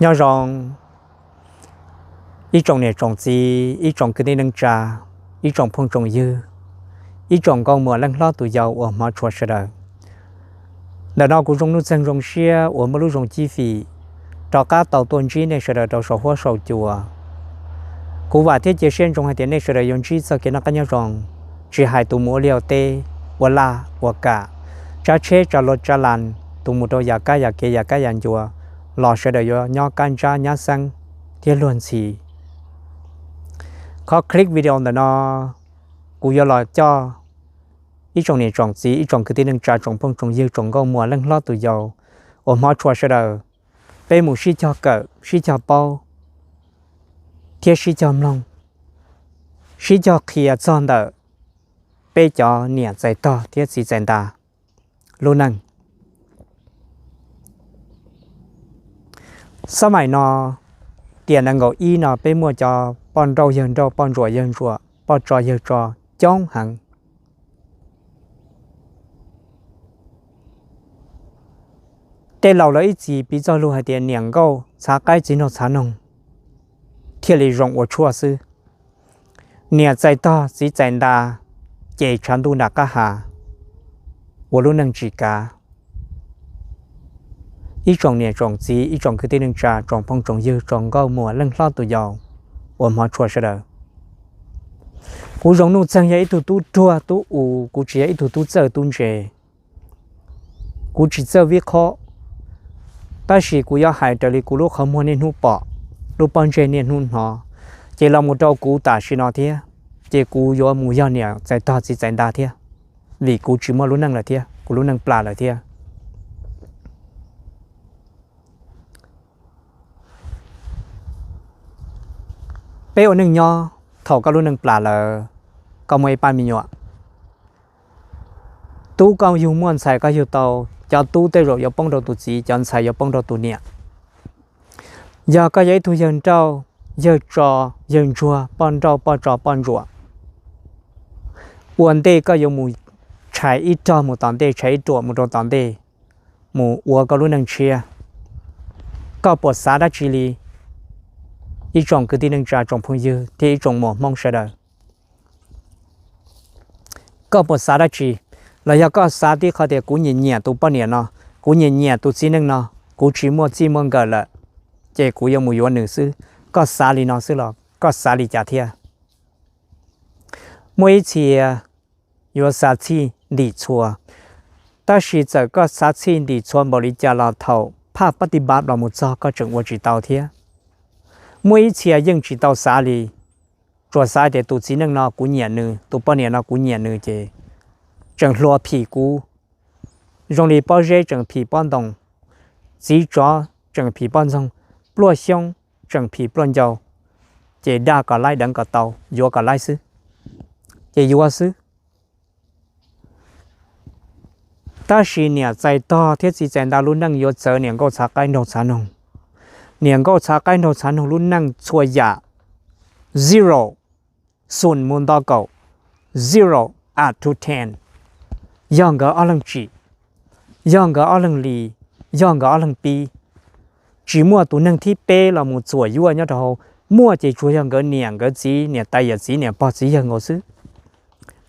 Nyob zoo ib tsoom niam tsoom txiv, ib tsoom kwv tij neej tsa, ib tsoom phooj tsoom ywg, ib tsoom nkauj muam leej hlob tus yau uas hmov tshua sawv daws. Ntawm no kuv Zoo Nuj Txeeg zoo siab uas muaj lub zoo cib fim rov qab tau tuaj ntsib nej sawv daws rau saum huab saum cua. Kuv vam thiab cia siab ntsoov hais tias nej sawv daws yuav ntsib txoj kev noj qab nyob zoo, tsis hais tus mus ua liaj ua teb, ua laj ua kam, tsav tsheb tsav luag tsav las, tus mus rau yam kab yam kev yam kab yam ncua los sawv daws yuav nyob kab ntsab nyab xeeb thiab luag ntxhi. Qhov clip video ntawm no kuv yuav los coj ib tsoom niam tsoom txiv, ib tsoom kwv tij neej tsa, tsoom phooj tsoom ywg, tsoom nkauj muam leej hlob tus yau uas hmov tshua sawv daws, peb mus sib cog kawm, sib cog paub thiab sib cog mloog, sib cog qhia txog ntawm peb cov niam txais tog thiab txiv txais ntas lub neej. Xab maim no, tiam nees nkaum ib no peb muaj cov poj nrauj yawg nrauj, poj ntsuam yawg ntsuam, poj tso yawg tso coob heev. Tej laus lawv ib txwm piv txoj lus hais tias niam nkauj txhav qaib txiv nraug txhav noog thiaj li zoo ua tshuaj xwb. Niam txais tog txiv txais ntas ces tshav ntuj nram qab hav ua lub neej tsis kav. Ib tsoom niam tsoom txiv, ib tsoom kwv tij neej tsa, tsoom phooj tsoom ywg, tsoom nkauj muam leej hlob tus yau uas hmov tshua sawv daws, kuv Zoo Nuj Txeeg yog ib tug tub ruag tub u, kuv tsis yog ib tug tub txawj tub ntse. Kuv tsis txawj vib qhob, tab sis kuv yuav hais raws li kuv lub qhov muag niaj hnub pom, lub pob ntseg niaj hnub hnov, ces los mus rau kuv tam sim no thiab, ces kuv yuav mus yog niam txais tog txiv txais ntas thiab, vim kuv tsis muaj lub neej lawm thiab, kuv lub neej plam lawm thiab. Peb ua neej nyob, thaum koj lub neej plam lawm, koj muaj ib pab me nyuam. Tub koj yug muaj, ntxhais koj yug tau, cov tub tej zaum yuav poob rau tus txiv, cov ntxhais yuav poob rau tus niam. Yog koj yog ib tug yawg nrauj, yawg tso, yawg ntsuag, poj nrauj poj tso poj ntsuam, ua ntej koj yuav mus tshais ib rog mus tom ntej, tshais ib ruam mus rau tom ntej, mus ua koj lub neej tshiab, koj puas xav dab tsi li? Ib tsoom kwv tij neej tsa, tsoom phooj ywg thiab ib tsoom muam Hmoob sawv daws, koj puas xav dab tsi? Los yog koj xav tib qho tias kuv nyiam nyiam tus poj niam no, kuv nyiam nyiam tus txiv neej no, kuv tsis muaj txij muaj nkawm lawm, ces kuv yuav mus yuav nws xwb, koj xav li no xwb los koj xav li cas thiab? Muaj ib txhia yuav xav txhij ntim txhua, tab sis txawm koj xav txhij ntim txhua npaum li cas los thaum phaj pab ti npav los mus txog koj tseem ua tsis tau thiab. Muaj ib txhia yeej tsis tau xav li, tsuas xav tias tus txiv neej no kuv nyiam nws, tus poj niam no kuv nyiam nws ces tseem hluas phim kuv, zoo li pob zeb tseem phim pob ntoo, txiv tsov tseem phim pob ntxoog, pluaj xyoob tseem phim pluaj ncau, ces daj kom laib deev kom tau, yuav kom laib xwb, ces yuav xwb. Tab sis niam txais tog thiab txiv txais ntas lub neej yuav txawv niam nkauj txhav qaib nraug txhav noog. Niam nkauj txhav qaib nraug txhav noog lub neej txhua yam, zero, xum mus nto kaum, zero out of ten, yog nkawd ob leeg tsim, yog nkawd ob leeg li, yog nkawd ob leeg pib. Tsis muaj tus neeg thib peb los mus txuam yuaj nyob rau hauv, muaj ces tsuas yog nkawd niam nkawd txiv, niam tais yawm txiv, niam pog txiv yawg nkaus xwb.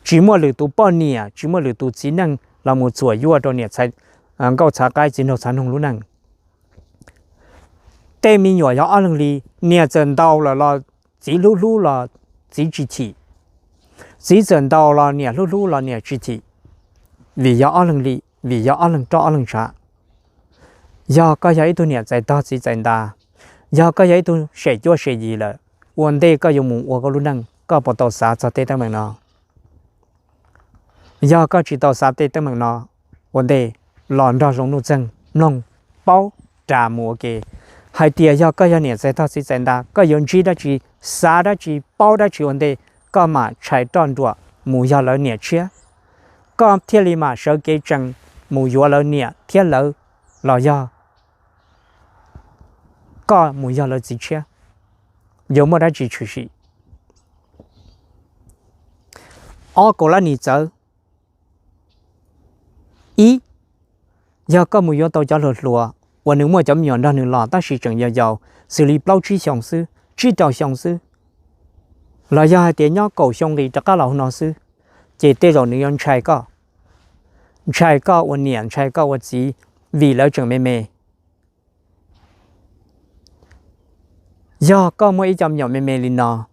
Tsis muaj lwm tus poj niam, tsis muaj lwm tus txiv neej los mus txuam yuaj rau niam nkauj txhav qaib txiv nraug txhav noog lub neej. Tej me nyuam yog ob leeg li, niam txawm ntaus lawm los txiv hlub hlub los txiv tsis chim, txiv txawm ntaus los niam hlub hlub los niam tsis chim, vim yog ob leeg li, vim yog ob leeg roj ob leeg ntshav. Yog koj yog ib tug niam txais tog txiv txais ntas, yog koj yog ib tug sem cuab sem yig lawm, ua ntej koj yuav mus ua koj lub neej, koj puas tau xav txog tej teeb meem no? Yog koj tsis tau xav tej teeb meem no, ua ntej los nrog Zoo Nuj Txeeg mloog, paub, ras mus ua ke, hais tias yog koj yog niam txais tog txiv txais ntas, koj yuav ntsib dab tsi, xav dab tsi, paub dab tsi ua ntej, koj mam tshais roj nruam mus yog lawv niam tshiab, koj thiaj li mam sawv kev tsees mus yuav lawv niam thiab lawv, los yog koj mus yog lawv txiv tshiab, yuav muaj dab tsi tshwm sim? Ob kaum lab nis txawv. Ib, yog koj mus yuav tau cov hluas hluas, uas nws muaj cov me nyuam nrog nws los tab sis tseem yau yau, xws li plaub tsib xyoo xwb, tsib rau xyoo xwb, los yog hais tias nyob kaum xyoo nqis rov qab los hauv no xwb, ces tej zaum nws yuav ntshai koj, ntshai koj ua niam, ntshai koj ua txiv, vim lawv tseem me me. Yog koj muaj ib co me nyuam me me li no,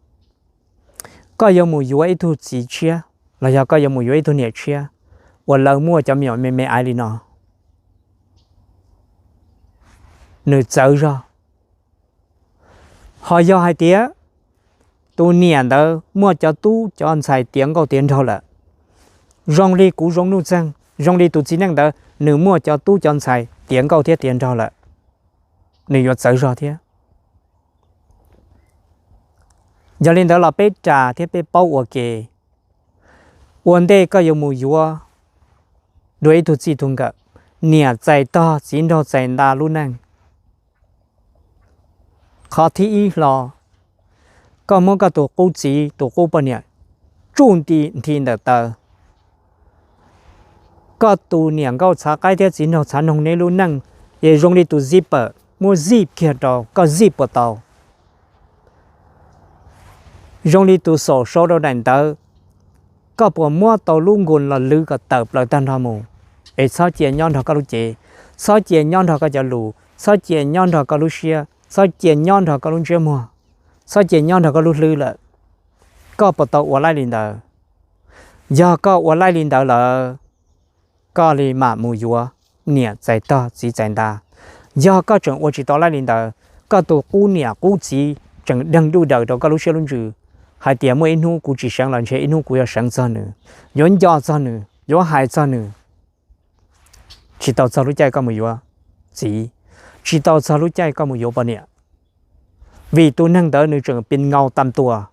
koj yuav mus yuav ib tug txiv tshiab los yog koj yuav mus yuav ib tug niam tshiab uas lawv muaj cov me nyuam me me aiv li no, nws txawv zog. Ho yog hais tias tus niam ntawd muaj cov tub cov ntxhais tiav nkauj tiav nraug lawm, zoo li kuv Zoo Nuj Txeeg, zoo li tus txiv neej ntawd, nws muaj cov tub cov ntxhais tiav nkauj thiab tiav nraug lawm, nws yuav txawv zog thiab. Yog li ntawd los peb ras thiab peb paub ua ke, ua ntej koj yuav mus yuav dua ib tug txij tug nkawm, niam txais tog txiv nraug txais nta lub neej. Qhov thib ib hlo, koj muab koj tus qub txiv tus qub poj niam tsuj nti nthi ntawm taw. Koj tus niam nkauj txhav qaib thiab txiv nraug txhav noog, neb lub neej es zoo li tus zipper muab zip kiag rau koj zip puas tau, zoo li tus xaum sau rau daim ntawv, koj puas muab tau lub nkus los lwv kom tawm plaws tag nrho mus, es txhob cia nyob nrog koj lub cev, txhob cia nyob nrog koj cov lus, txhob cia nyob nrog koj lub siab, txhob cia nyob nrog koj lub ntsiab muag, txhob cia nyob nrog koj lub hlwb lawm. Koj puas tau ua laij li ntawd? Yog koj ua laij li ntawd lawm, koj li mam mus yuav niam txais tog txiv txais nta. Yog koj tseem ua tsis tau laij li ntawd, koj tus qub niam qub txiv tseem deeg duj daws rau koj lub siab lub ntsws hais tias muaj ib hnub kuv tsis seev los ntshe ib hnub kuv yuav seev txog nws, yuav nco txog nws, yuav hais txog nws, tsis tau txog lub caij koj mus yuav txiv, tsis tau txog lub caij koj mus yuav poj niam. Vim tus neeg ntawd nws tseem pis nkaus tam tuas,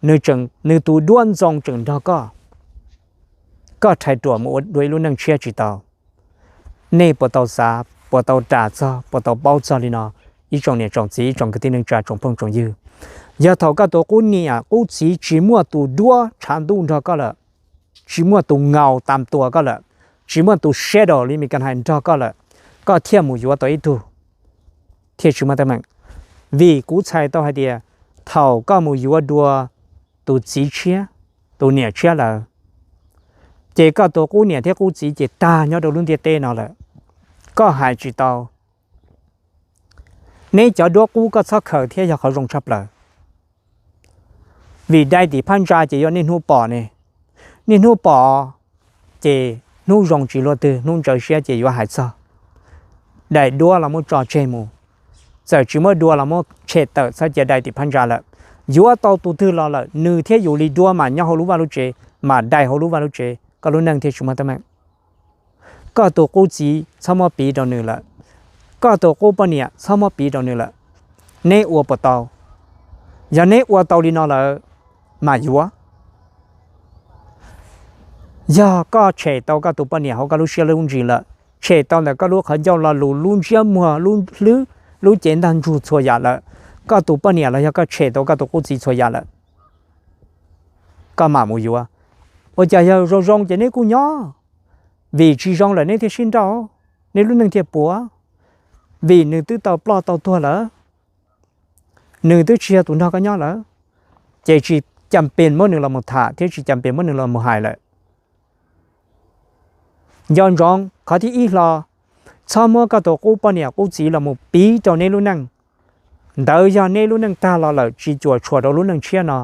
nws tseem, nws tus duab ntxoo tseem nrog koj, koj rhais ruam mus ua dua ib lub neej tshiab tsis tau. Nej puas tau xav, puas tau ras txog, puas tau paub txog li no, ib tsoom niam tsoom txiv, ib tsoom kwv tij neej tsa, tsoom phooj tsoom ywg? Yog thaum koj tus qub niam qub txiv tsis muaj tus duab tshav ntuj nrog koj lawm, tsis muaj tus nkaus tam tuas koj lawm, tsis muaj tus shadow li Mis Kas hais nrog koj lawm, koj thiaj mus yuav tau ib tug thiaj tsis muaj teeb meem. Vim kuv txhais tau hais tias thaum koj mus yuav dua tus txiv tshiab, tus niam tshiab lawm, ces koj tus qub niam thiab qub txiv ces tag nyob rau lub ntiaj teb no lawm, koj hais tsis tau. Neb cov duab qub koj txhob khaws thiab yog qhov zoo tshaj plaws. Vim dai tim phab ntsa ces yog niaj hnub pom ne, niaj hnub pom ces hnub zoo tsis luaj twg, hnub ntsaws siab ces yuav hais txog. Dai duab los muab tso tseg mus, txawm tsis muab dua los muab tshem tawm, txhob cia dai tim phab ntsa lawm. Yuav tau tus twg los lawm nws thiab yus li duab mas nyob hauv lub vaj lub tsev, mas dai hauv lub vaj lub tsev, koj lub neej thiaj tsis muaj teeb meem. Koj tus qub txiv txhob muab piv rau nws lawm, koj tus qub poj niam txhob muab piv rau nws lawm. Neb ua puas tau? Yog neb ua tau li no lawm, mam yuav. Yog koj tshem tau koj tus poj niam hauv koj lub siab lub ntsws lawm, tshem tau ntawm koj lub qhov ncauj lo lus, lub ntsiab muag, lub hlwb, lub cev ntag ntsug txhua yam lawm, koj tus poj niam los yog koj tshem tau koj tus qub txiv txhua yam lawm, koj mam mus yuav. Ua cas yog zoo zoo ces neb kuj nyob, vim tsis zoo lawm neb thiaj sib nrauj, neb lub neej thiaj puas, vim nws twb tau ploj tau tuag lawm, nws twb tsis yog tus nrog koj nyob lawm, ces tsis cas pes muab nws los mus tham thiab tsis cas pes muab nws los mus hais lawm. Nco ntsoov qhov thib ib hlo, txhob muab koj tus qub poj niam qub txiv los mus piv rau neb lub neej. Ntawd yog neb lub neej tag los lawm tsis cuam tshuam rau lub neej tshiab no,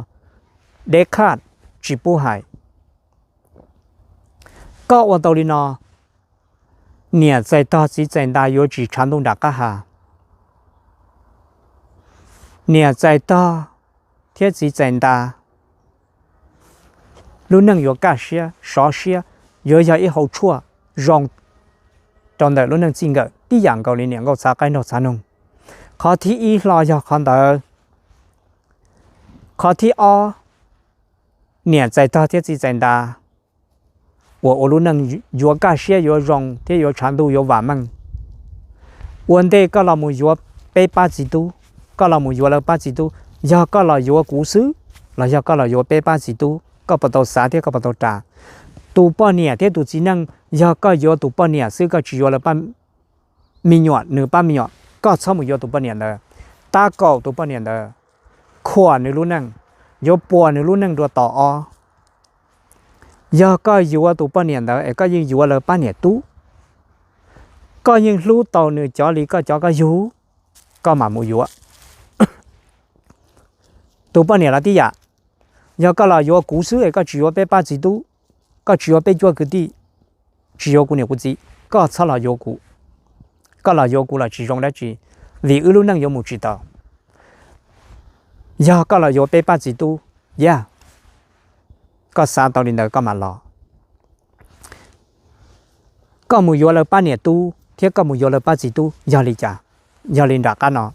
deb qhaj tsis pub hais. Koj ua tau li no, niam txais tog txiv txais nta yuav tsis tshav ntuj nram qab ha. Niam txais tog thiab txiv txais nta, lub neej yuav kaj siab sov siab, yuav yog ib hauv tshuaj zoo rau ntawm lub neej txij nkawm tib yam nkaus li niam nkauj txhav qaib nraug txhav noog. Qhov thib ib hlo yog qhov ntawd. Qhov thib ob, niam txais tog thiab txiv txais nta uas ua lub neej yuav kaj siab yuav zoo thiab yuav tshav ntuj yuav vam meej. Ua ntej koj los mus yuav peb pab txiv tub, koj los mus yuav lawv pab txiv tub, yog koj los yuav kuv xwb los yog koj los yuav peb pab txiv tub, koj puas tau xav thiab koj puas tau ras? Tus poj niam thiab tus txiv neej, yog koj yuav tus poj niam xwb koj tsis yuav lawv pab me nyuam, nws pab me nyuam, koj txhob mus yuav tus poj niam ntawd, tab kaum tus poj niam ntawd, khuam nws lub neej, yuav puas nws lub neej dua tom ob. Yog koj yuav tus poj niam ntawd es koj yeej yuav lawv pab niam tub, koj yeej hlub tau nws cov li koj cov koj yug, koj mam mus yuav. Tus poj niam los tib yam, yog koj los yuav kuv xwb es koj tsis yuav peb pab txiv tub, koj tsis yuav peb cuab kwv tij, tsis yuav kuv niam kuv txiv, koj txhob los yuav kuv. Koj los yuav kuv los tsis zoo dab tsi, vim wb lub neej yuav mus tsis tau. Yog koj los yuav peb pab txiv tub, yog koj xav tau li ntawd koj mam los. Koj mus yuav lawv pab niam tub thiab koj mus yuav lawv pab txiv tub yog li cas? Yog li nram qab no,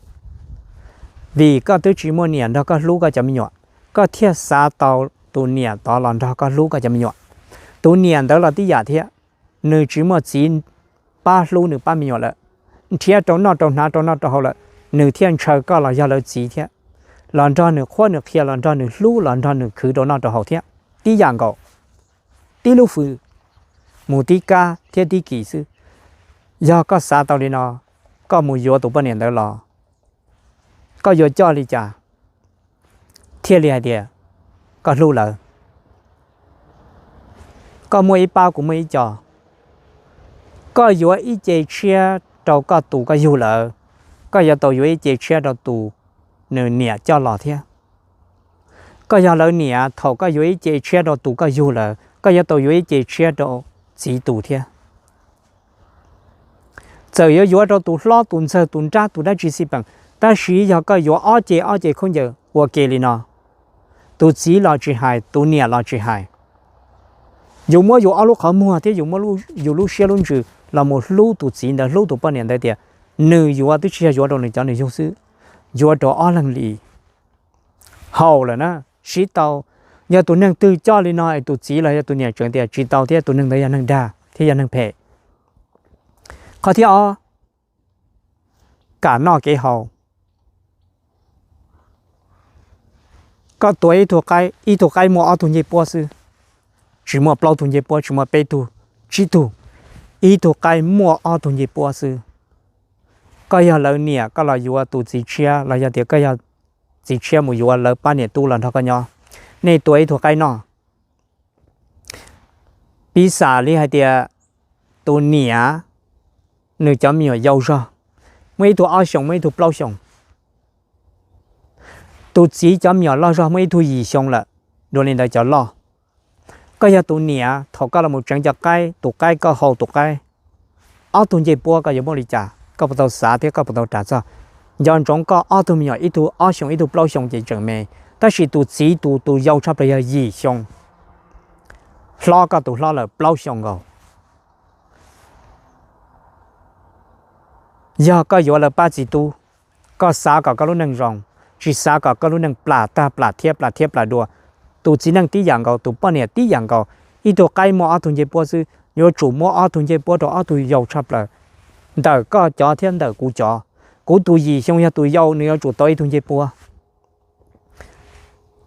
vim koj twb tsis muaj niam nrog koj hlub koj cov me nyuam, koj thiaj xav tau tus niam tod los nrog koj hlub koj cov me nyuam. Tus niam ntawd los tib yam thiab, nws tsis muaj txiv pab hlub nws pab me nyuam lawm, nrhiav rau noj rau hnav rau noj rau haus lawm, nws thiaj ntshaw koj los yog lawv txiv thiab, los nrog nws qhuab nws qhia, los nrog nws hlub, los nrog nws khwv rau noj rau haus thiab. Tib yam nkaus, tib lub hws mus tib kab thiab tib kis xwb. Yog koj xav tau li no, koj mus yuav tus poj niam ntawd los, koj yuav coj li cas thiaj li hais tias koj hlub lawv? Koj muaj ib pab kuv muaj ib co, koj yuav ib ce tshiab rau koj tus koj yug lawm, koj yuav tau yuav ib ce tshiab rau tus nws niam coj los thiab. Koj yog lawv niam, thaum koj yuav ib ce tshiab rau tus koj yug lawm, koj yuav tau yuav ib ce tshiab rau txiv tus thiab. Txawm yuav yuav rau tus hlob tus ntxawg tus nrab tus dab tsi xij peem, tab sis yog koj yuav ob ce ob ce khaub ncaws ua ke li no, tus txiv los tsis hais, tus niam los tsis hais, yus muab yus ob lub qhov muag thiab yus muab yus lub siab lub ntsws los mus hlub tus txiv ntawd, hlub tus poj niam ntawd tias nws yuav twb tsis yog yuav rau nws cov nws yug xwb, yuav rau ob leeg li. Haum lawm na, siv tau. Yog tus neeg twg coj li no es tus txiv los yog tus niam tseem tias tsis tau thiab, tus neeg ntawd yog neeg dag thiab yog neeg phem. Qhov thib ob, kam noj kev haus. Koj tuav ib tug qaib, ib tug qaib muaj ob tug ncej puab xwb, tsis muaj plaub tug ncej puab, tsis muaj peb tug, tsib tug, ib tug qaib muaj ob tug ncej puab xwb. Koj yog lawv niam, koj los yuav tus txiv tshiab los yog tias koj yog txiv tshiab mus yuav lawv pab niam tub los nrog koj nyob, nej tua ib tug qaib noj. Piv xam li hais tias tus niam nws cov me nyuam yau zog, muaj ib tug ob xyoos, muaj ib tug plaub xyoos. Tus txiv cov me nyuam loj zog, muaj ib tug yim xyoo lawm, dua li ntawd cov loj. Koj yog tus niam, thaum koj los mus tseev cov qaib, tus qaib koj haus tus qaib, ob tug ncej puab koj yuav muaj li cas? Koj puas tau xav thiab koj puas tau ras txog? Nco ntsoov koj ob tug me nyuam, ib tug ob xyoos ib tug plaub xyoos ces tseem me, tab sis tus txiv tus, tus yau tshaj plaws yog yim xyoo, hlob koj tus hlob lawm plaub xyoos nkaus. Yog koj yuav lawv pab txiv tub, koj xav kom koj lub neej zoo, tsis xav kom koj lub neej plam tag plam thiab plam thiab plam dua. Tus txiv neej tib yam nkaus, tus poj niam tib yam nkaus, ib tug qaib muaj ob tug ncej puab xwb, yuav tsum muab ob tug ncej puab rau ob tug yau tshaj plaws. Ntawm koj cov thiab ntawm kuv cov, kuv tus yim xyoo yog tus yau, nws yuav tsum tau ib tug ncej puab.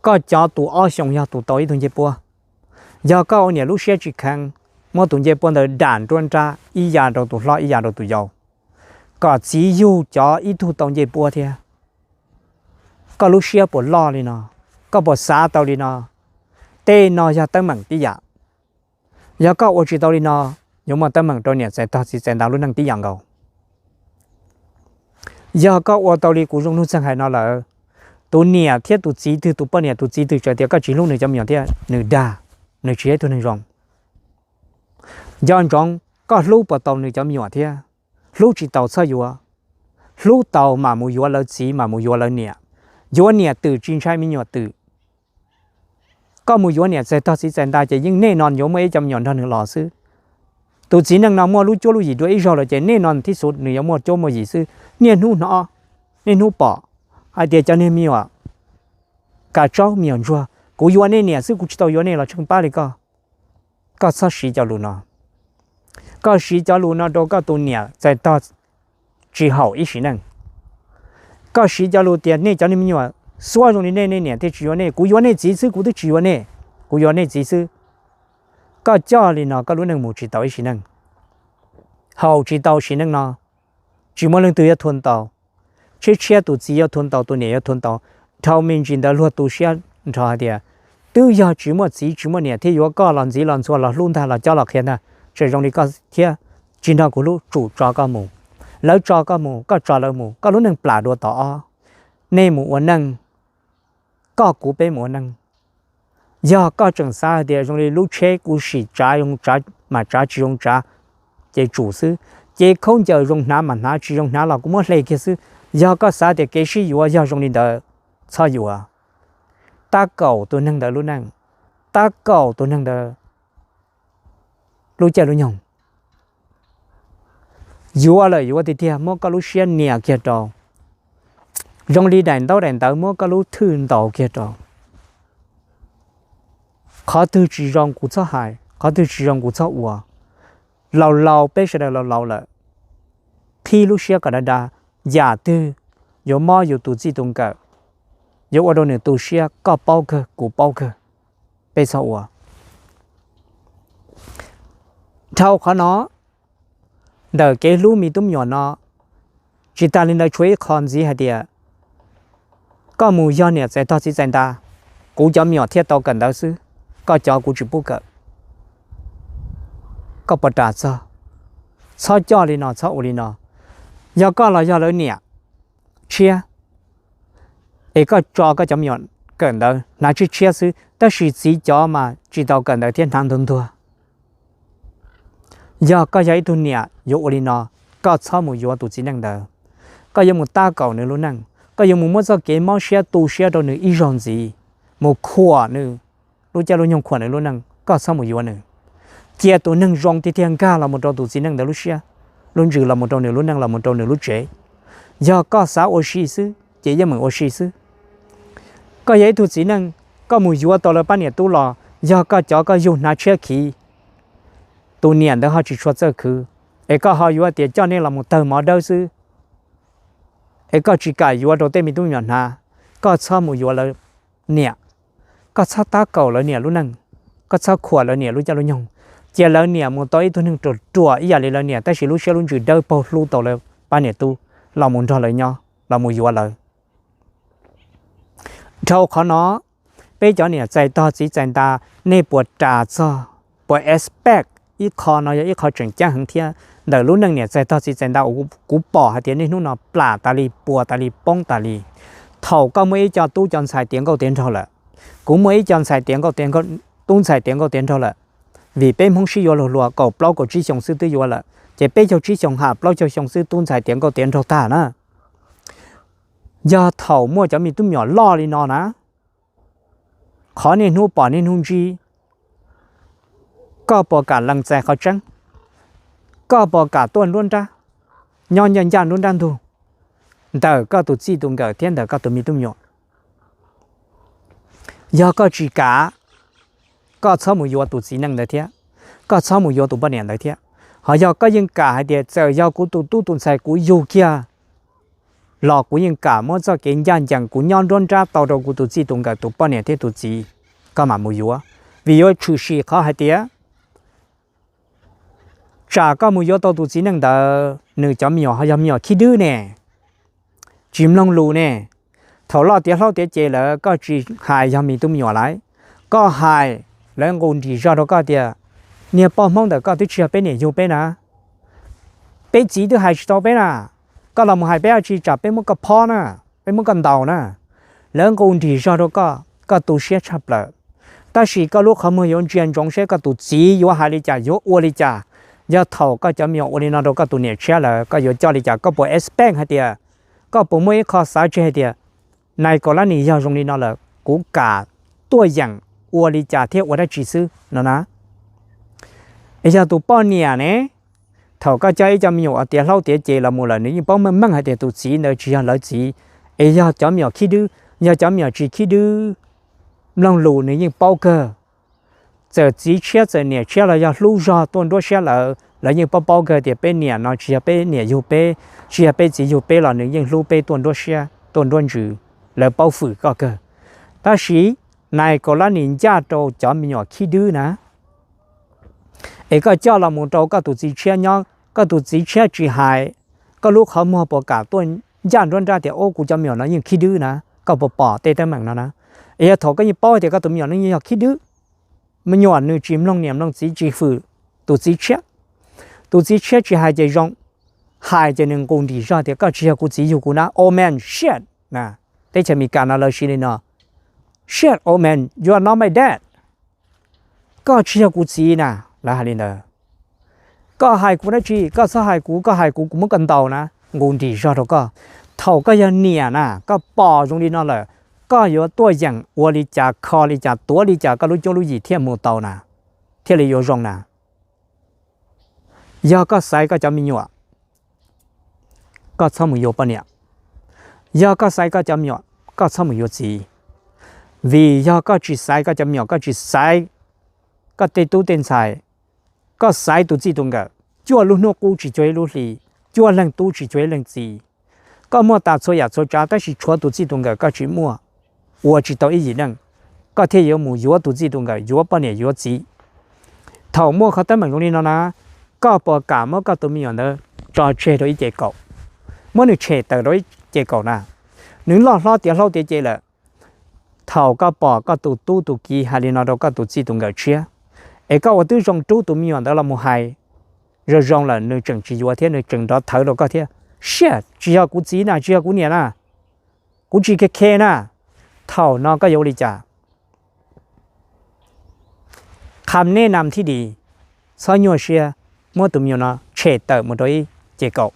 Koj cov tus ob xyoos yog tus tau ib tug ncej puab. Yog koj ua niam lub siab tsis kheev, muab tus ncej puab ntawd dam nruab nrab ib yav rau tus hlob ib yav rau tus yau, kom txiv yug cov ib tug tau ncej puab thiab. Koj lub siab puas loj li no? Koj puas xav tau li no? Tej no yog teeb meem tib yam. Yog koj ua tsis tau li no, yuav muaj teeb meem rau niam txais tog txiv txais nta lub neej tib yam nkaus. Yog koj ua tau li kuv Zoo Nuj Txeeg hais no lawm, tus niam thiab tus txiv twg, tus poj niam tus txiv twg txawm tias koj tsis hlub nws cov me nyuam thiab, nws dag, nws tsis yog ib tug neeg zoo. Nco ntsoov, koj hlub puas tau nws cov me nyuam thiab? Hlub tsis tau txhob yuav. Hlub tau mam mus yuav lawv txiv, mam mus yuav lawv niam. Yuav niam twm tsis ntshai me nyuam twm. Koj mus yuav niam txais tog txiv txais nta ces yeej nej no yuav muaj ib co me nyuam nrog nws los xwb. Tus txiv neej no muaj lub cuab lub yim dua ib zaug lawm ces nej no thiab xus nws yuav muaj cuab muaj yim xwb. Niaj hnub hnov, niaj hnub pom hais tias cov niag me nyuam kav tsaub me nyuam ntsuag, kuv yuav nej niam xwb, kuv tsis tau yuav nej los tsheej pab li koj. Koj txhob siv cov lus no. Koj siv cov lus no rau koj tus niam txais tog tsis haum ib sim neej. Koj siv cov lus tias nej cov niag me nyuam xuab zoo li nej, nej niam thiaj tsis yuav nej, kuv yuav nej txiv xwb, kuv twb tsis yuav nej, kuv yuav nej txiv xwb. Koj coj li no koj lub neej mus tsis tau ib sim neej. Haum tsis tau sim neej no, tsis muaj leej twg yuav thuam ntaus. Tshiab tshiab tus txiv yuav thuam ntaus, tus niam yuav thuam ntaus. Dhau me ntsis ntawd luag tu siab nrho hais tias, twb yog tsis muaj txiv tsis muaj niam thiaj yuav koj los ntxiv los ntxhua los hlub ntag los cob los qhia ntag, tseem zoo li koj thiab tsis nrog kuv hlub, tsum tso koj mus. Lawv tso koj mus, koj tso lawv mus, koj lub neej plam dua tom ob. Nej mus ua neej, koj kuv peb mus ua neej. Yog koj tseem xav hais tias zoo li lub tsheb kuv sim tsav zoo tsav mas tsav, tsis zoo tsav ces tsum xwb, ces khaub ncaws zoo hnav mas hnav, tsis zoo hnav los kuv muab hle kiag xwb. Yog koj xav tias kev sib yuav yog zoo li ntawd, txhob yuav. Tab kaum tus neeg ntawd lub neej, tab kaum tus neeg ntawd lub caij lub nyoog. Yuav lawm yuav tiag tiag, muab koj lub siab nias kiag rau. Zoo li daim ntaub daim ntawv, muab koj lub thwj ntaus kiag rau. Qhov twg tsis zoo kuv txhob hais, qhov twg tsis zoo kuv txhob ua. Laus laus, peb sawv daws laus laus lawm, qhib lub siab kom dav dav. Yam twg yuav mob yus tus txij tus nkawm, yuav ua rau nws tu siab, koj paub kawg, kuv paub kawg. Peb txhob ua. Dhau qhov no, ntawm kev hlub me tub me nyuam no, tsis tas li ntawd tshuav ib qho ntxiv hais tias, koj mus yog niam txais tog txiv txais nta, kuv cov me nyuam thiaj tau kawm ntawv xwb, koj cov kuv tsis pub kawm. Koj puas ras txog? Txhob coj li no, txhob ua li no. Yog koj los yog lawv niam tshiab, es koj tso koj cov me nyuam kawm ntawv hnav tshiab tshiab xwb, tab sis txiv cov mas tsis tau kawm ntawv thiab hnav ntuag ntuag. Yog koj yog ib tug niam yuav ua li no, koj txhob mus yuav tus txiv neej ntawd. Koj yuav mus tab kaum nws lub neej, koj yuav mus muab txoj kev mob siab tu siab rau nws ib zaug ntxiv, mus khuam nws lub caij lub nyoog, khuam nws lub neej, koj txhob mus yuav nws. Cia tus neeg zoo tiag tiag nkag los mus rau tus txiv neej ntawd lub siab, lub ntsws, los mus rau nws lub neej, los mus rau nws lub tsev. Yog koj xav ua si xwb ces yeej meem ua si xwb. Koj yog ib tug txiv neej, koj mus yuav tau lawv pab niam tub los, yog koj cov koj yug hnav tshiab khiv, tus niam ntawd ho tsis tshua txawj khwv, es koj ho yuav tias coj nej los mus tawg mov dawb xwb, es koj tsis kam yuav rau tej me tub me nyuam hnav, koj txhob mus yuav lawv niam. Koj txhob tab kaum lawv niam lub neej, koj txhob khuam lawv niam lub caij lub nyoog. Cia lawv niam mus tau ib tug neeg ruam ruam ib yam li lawv niam, tab sis lub siab lub ntsws dawb paug, hlub tau lawv pab niam tub, los mus nrog lawv nyob, los mus yuav lawv. Dhau qhov no, peb cov niam txais tog txiv txais nta, nej puas ras txog, puas expect? Ib qho no yog ib qho tseem ceeb heev thiab ntawm lub neej niam txais tog txiv txais nta uas kuv pom hais tias niaj hnub no plam tas li, puas tas li, poob tas li. Thaum koj muaj ib co tub cov ntxhais tiav nkauj tiav nraug lawm, kuv muaj ib co ntxhais tiav nkauj tiav, tub ntxhais tiav nkauj tiav nraug lawm, vim peb Hmoob sib yuav luag hluas kaum plaub kaum tsib xyoo xwb twb yuav lawm, ces peb caug tsib xyoo ha plaub caug xyoo xwb tub ntxhais tiav nkauj tiav nraug tag na. Yog thaum muaj cov me tub me nyuam loj li no na, qhov niaj hnub pom niaj hnub ntsib, koj puas kam lees txais qhov tseeb? Koj puas kam tuaj nruab nrab, nyob ncaj ncaj nruab nrab ntug ntawm koj tus txij tus nkawm thiab ntawm koj tus me tub me nyuam? Yog koj tsis kam, koj txhob mus yuav tus txiv neej ntawd thiab, koj txhob mus yuav tus poj niam ntawd thiab. Ho yog koj yeej kam hais tias txawm yog kuv tus tub tus ntxhais kuv yug kiag los kuv yeej kam muab txoj kev ncaj ncees kuv nyob nruab nrab tau rau kuv tus txij tus nkawm tus poj niam thiab tus txiv, koj mam mus yuav. Vim yuav tshwm sim qhov hais tias tsam koj mus yuav tau tus txiv neej ntawd, nws cov me nyuam ho yog me nyuam khib dwb ne, tsis mloog lus ne. Thaum loj tiav hlob tiav ces lawm koj tsis hais yog me tub me nyuam lawm, koj hais, lawv nqus nrim zog rau koj tias niag poj Hmoob ntawm koj twb tsis yog peb niam yug peb na, peb txiv twb hais tsis tau peb na, koj los mus hais peb dab tsi tsam peb muab koj phob na, peb muab koj ntaus na. Lawv nqus nrim zog rau koj, koj tu siab tshaj plaws. Tab sis koj lub qhov muag yuav ntsia ntsoov seb koj tus txiv yuav hais li cas, yuav ua li cas. Yog thaum koj cov me nyuam ua li no rau koj tus niam tshiab lawm, koj yuav coj li cas? Koj puas expect hais tias, koj puas muaj ib qho xav tseg hais tias, nais kaum lab nis yog zoo li no lawm kuv kam tuaj yeem ua li cas thiab ua dab tsi xwb no na? Es yog tus poj niam ne, thaum koj coj ib co me nyuam tiav hlob tiav ces los mus lawm nws yeej paub meej meej hais tias tus txiv ntawd tsis yog lawv txiv. Es yog cov me nyuam khib dwb, yog cov me nyuam tsis khib dwb, mloog lus nws yeej paub kawg. Txawm txiv tshiab txawm niam tshiab los yog hlub zog tuaj nruab siab lawm, lawv yeej paub paub kawg tias peb niam no tsis yog peb niam yug peb, tsis yog peb txiv yug peb los nws yeej hlub peb tuaj nruab siab tuaj nruab ntsws, lawv paub fwm koj kawg. Tab sis nais kaum lab nis ncaj rau cov me nyuam khib dwb na, es koj coj los mus rau koj tus txiv tshiab nyob, koj tus txiv tshiab tsis hais, koj lub qhov muag puas kam tuaj ncaj nruab nrab tias, Ub, kuv cov me nyuam no yeej khib dwb na? Koj puas pom tej teeb meem no na? Es yog thaum koj yeej paub tias koj tus me nyuam no yeej yog khib dwb, me nyuam nws tsis mloog niam mloog txiv, tsis hwm tus txiv tshiab, tus txiv tshiab tsis hais ces zoo, hais ces nws nqus nrim zog tias, Koj tsis yog kuv txiv, yug kuv na, old man shit na. Teb chaws Amelikas no lawv siv li no, Shit, old man, you are not my dad. Koj tsis yog kuv txiv na, lawv hais li ntawd. Koj hais kuv dab tsi? Koj txhob hais kuv, koj hais kuv, kuv muab koj ntaus na, nqus nrim zog rau koj. Thaum koj yog niam na, koj pom zoo li no lawm, koj yuav tuaj yeem ua li cas, kho li cas, tuav li cas koj lub cuab lub yim thiaj mus tau na, thiaj li yuav zoo na. Yog koj xaiv koj cov me nyuam, koj txhob mus yuav poj niam. Yog koj xaiv koj cov me nyuam, koj txhob mus yuav txiv. Vim yog koj tsis xaiv koj cov me nyuam, koj tsis xaiv koj tej tub tej ntxhais, koj xaiv tus txij tus nkawm, cuaj lub hnub qub tsis cuag ib lub hli, cuaj leeg tub tsis cuag ib leeg txiv. Koj muaj tas txhua yam txhua tsav tab sis tshuav tus txij tus nkawm koj tsis muaj, ua tsis tau ib yim neej, koj thiaj yuav mus yuav tus txij tus nkawm, yuav poj niam yuav txiv. Thaum muaj qhov teeb meem zoo li no na, koj puas kam muab koj tus me nyuam ntawd tso tseg rau ib ce kaum, muab nws tshem tawm rau ib ce kaum na? Nws loj hlob tiav hlob tiav ce lawm. Thaum koj pom koj tus tub tus kiv hais li no rau koj tus txij tus nkawm tshiab, es koj ua twb zoo rub tus me nyuam ntawd los mus hais zoo zoo lawm nws tseem tsis yuav thiab nws tseem nrov thawv rau koj thiab, Siab, tsis yog kuv txiv na, tsis yog kuv niam na, kuv tsis khe khe na. Thaum no koj yuav ua li cas? Qham nej nam thiaj dim, txhob nyuaj siab, muab tus me nyuam no tshem tawm mus rau ib ce kaum,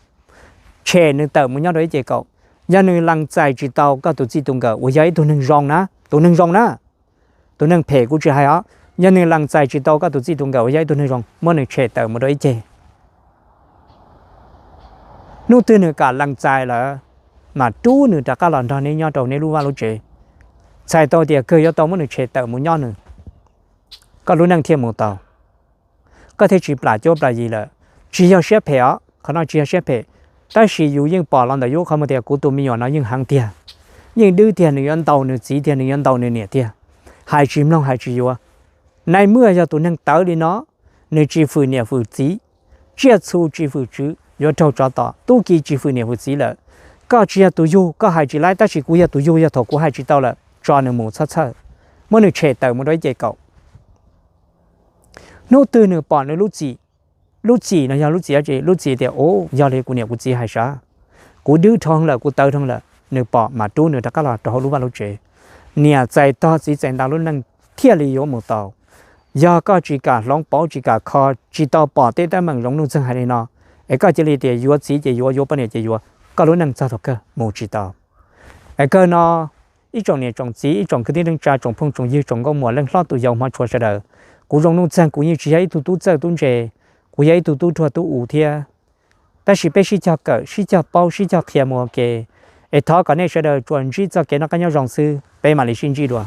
tshem nws tawm mus nyob rau ib ce kaum. Yog nws lees txais tsis tau koj tus txij tus nkawm uas yog ib tug neeg zoo na, tus neeg zoo na, tus neeg phem kuv tsis hais os, yog nws lees txais tsis tau koj tus txij tus nkawm uas yog ib tug neeg zoo, muab nws tshem tawm mus rau ib ce. Hnub twg nws kam lees txais lawm, mam rub nws rov qab los nrog neb nyob rau neb lub vaj lub tsev. Txhais tau tias kawg yuav tau muab nws tshem tawm mus nyob nws, koj lub neej thiaj mus tau, koj thiaj tsis plam cuab plam yig lawm. Tsis yog siab phem os, qhov no tsis yog siab phem, tab sis yus yeej pom los ntawm yus qhov muag tias kuv tus me nyuam no yeej heev tiag, yeej dwb tiag, nws yuav ntaus nws txiv tiag, nws yuav ntaus nws niam tiag, hais tsis mloog hais tsis yuav. Nais muaj yog tus neeg tawv li no, nws tsis hwm niam hwm txiv, tsiaj txhu tsis hwm tswv, yuav raug tsov tom, tub ki tsis hwm niam hwm txiv lawm. Koj tsis yog tus yug, koj hais tsis laib, tab sis kuv yog tus yug, yog thaum kuv hais tsis tau lawm tso nws mus txhob txhawj, muab nws tshem tawm mus rau ib ce kaum. Hnub twg nws pom nws lub txim, lub txim no yog lub txim dab tsi? Lub txim tias, Ub, yog li kuv niam kuv txiv hais sav, kuv dwb dhau lawm, kuv tawv dhau lawm, nws pom mam rub nws rov qab los rau hauv lub vaj lub tsev. Niam txais tog txiv txais nta lub neej thiaj li yuav mus tau. Yog koj tsis kam hloov pauv, tsis kam kho, tsis tau pom tej teeb meem zoo Nuj Txeeg hais li no, es koj cia li tias yuav txiv ces yuav, yuav poj niam ces yuav, koj lub neej txog thaum kawg mus tsis tau. Es kawg no, ib tsoom niam tsoom txiv, ib tsoom kwv tij neej tsa, tsoom phooj tsoom ywg, tsoom nkauj muam leej hlob tus yau hmov tshua sawv daws, kuv Zoo Nuj Txeeg kuv yeej tsis yog ib tug tub txawj tub ntse, kuv yog ib tug tub ruag tub u thiab. Tab sis peb sib cog kawm, sib cog paub, sib cog qhia mus ua ke, es thov kom nej sawv daws tsuas ntsib txoj kev noj qab nyob zoo xwb, peb mam li sib ntsib dua.